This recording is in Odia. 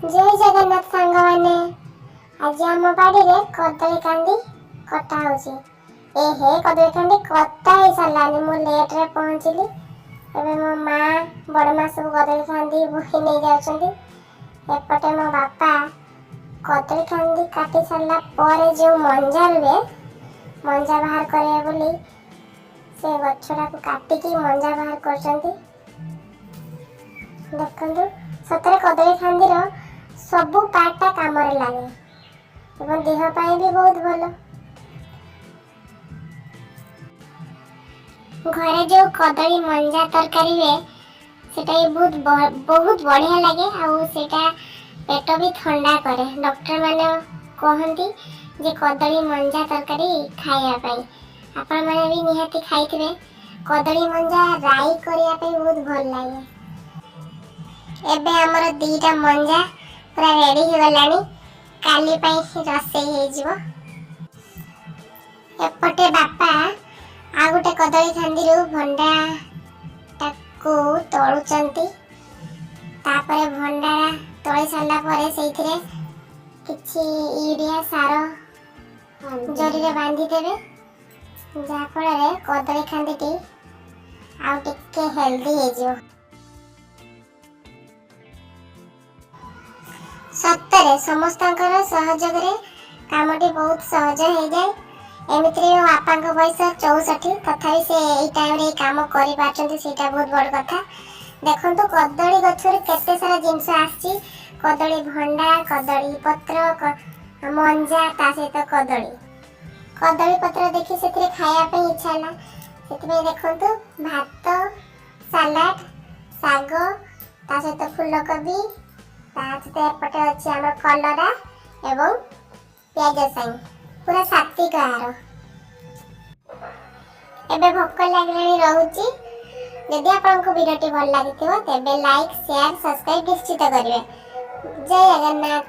ଜୟ ଜଗନ୍ନାଥ ସାଙ୍ଗମାନେ। ଆଜି ଆମ ବାଡ଼ିରେ କଦଳୀ କାନ୍ଦି କଟା ହେଉଛି। ଏ ହେ, କଦଳୀ କାନ୍ଦି କଟା ହେଇସାରିଲାଣି। ମୁଁ ଲେଟ୍ରେ ପହଞ୍ଚିଲି। ଏବେ ମୋ ମା, ବଡ଼ ମା ସବୁ କଦଳୀ କାନ୍ଦି ବୋହି ନେଇଯାଉଛନ୍ତି। ଏପଟେ ମୋ ବାପା କଦଳୀ କାନ୍ଦି କାଟି ସାରିଲା ପରେ ଯେଉଁ ମଞ୍ଜା ରୁହେ, ମଞ୍ଜା ବାହାର କରିବେ ବୋଲି ସେ ଗଛଟାକୁ କାଟିକି ମଞ୍ଜା ବାହାର କରୁଛନ୍ତି। ଦେଖନ୍ତୁ, ସତରେ କଦଳୀ କାନ୍ଦିର ସବୁ ପାର୍ଟଟା କାମରେ ଲାଗେ ଏବଂ ଦେହ ପାଇଁ ବି ବହୁତ ଭଲ। ଘରେ ଯେଉଁ କଦଳୀ ମଞ୍ଜା ତରକାରୀ ହୁଏ, ସେଟା ବି ବହୁତ ବହୁତ ବଢ଼ିଆ ଲାଗେ ଆଉ ସେଇଟା ପେଟ ବି ଥଣ୍ଡା କରେ। ଡକ୍ଟରମାନେ କୁହନ୍ତି ଯେ କଦଳୀ ମଞ୍ଜା ତରକାରୀ ଖାଇବା ପାଇଁ। ଆପଣମାନେ ବି ନିହାତି ଖାଇଥିବେ। କଦଳୀ ମଞ୍ଜା ରାଇ କରିବା ପାଇଁ ବହୁତ ଭଲ ଲାଗେ। ଏବେ ଆମର 2ଟା ମଞ୍ଜା ପୁରା ରେଡ଼ି ହେଇଗଲାଣି। କାଲି ପାଇଁ ରୋଷେଇ ହେଇଯିବ। ଏପଟେ ବାପା ଆଉ ଗୋଟେ କଦଳୀ କାନ୍ଦିରୁ ଭଣ୍ଡାଟାକୁ ତୋଳୁଛନ୍ତି। ତାପରେ ଭଣ୍ଡା ତୋଳି ସାରିଲା ପରେ ସେଇଥିରେ କିଛି ୟୁରିଆ ସାର ଜରିରେ ବାନ୍ଧିଦେବେ, ଯାହାଫଳରେ କଦଳୀ କାନ୍ଦିଟି ଆଉ ଟିକେ ହେଲ୍ଦି ହେଇଯିବ। ସତରେ ସମସ୍ତଙ୍କର ସହଯୋଗରେ କାମଟି ବହୁତ ସହଜ ହେଇଯାଏ। ଏମିତିରେ ମୋ ବାପାଙ୍କ ବୟସ 64, ତଥାପି ସେ ଏଇ ଟାଇମ୍ରେ ଏଇ କାମ କରିପାରୁଛନ୍ତି, ସେଇଟା ବହୁତ ବଡ଼ କଥା। ଦେଖନ୍ତୁ, କଦଳୀ ଗଛରୁ କେତେ ସାରା ଜିନିଷ ଆସିଛି। କଦଳୀ ଭଣ୍ଡା, କଦଳୀ ପତ୍ର, ମଞ୍ଜା, ତା ସହିତ କଦଳୀ। କଦଳୀ ପତ୍ର ଦେଖି ସେଥିରେ ଖାଇବା ପାଇଁ ଇଚ୍ଛା ହେଲା। ସେଥିପାଇଁ ଦେଖନ୍ତୁ, ଭାତ, ସାଲାଡ଼, ଶାଗ, ତା ସହିତ ଫୁଲକୋବି, ତା ସହିତ ଏପଟେ ଅଛି ଆମର କଲରା ଏବଂ ପିଆଜ ସାଇଁ। ପୁରା ସାତ୍ବିକ ଆହାର। ଏବେ ଭୋକ ଲାଗିଲାଣି, ରହୁଛି। ଯଦି ଆପଣଙ୍କୁ ଭିଡ଼ିଓଟି ଭଲ ଲାଗିଥିବ, ତେବେ ଲାଇକ୍, ସେୟାର, ସବସ୍କ୍ରାଇବ୍ ନିଶ୍ଚିତ କରିବେ। ଜୟ ଜଗନ୍ନାଥ।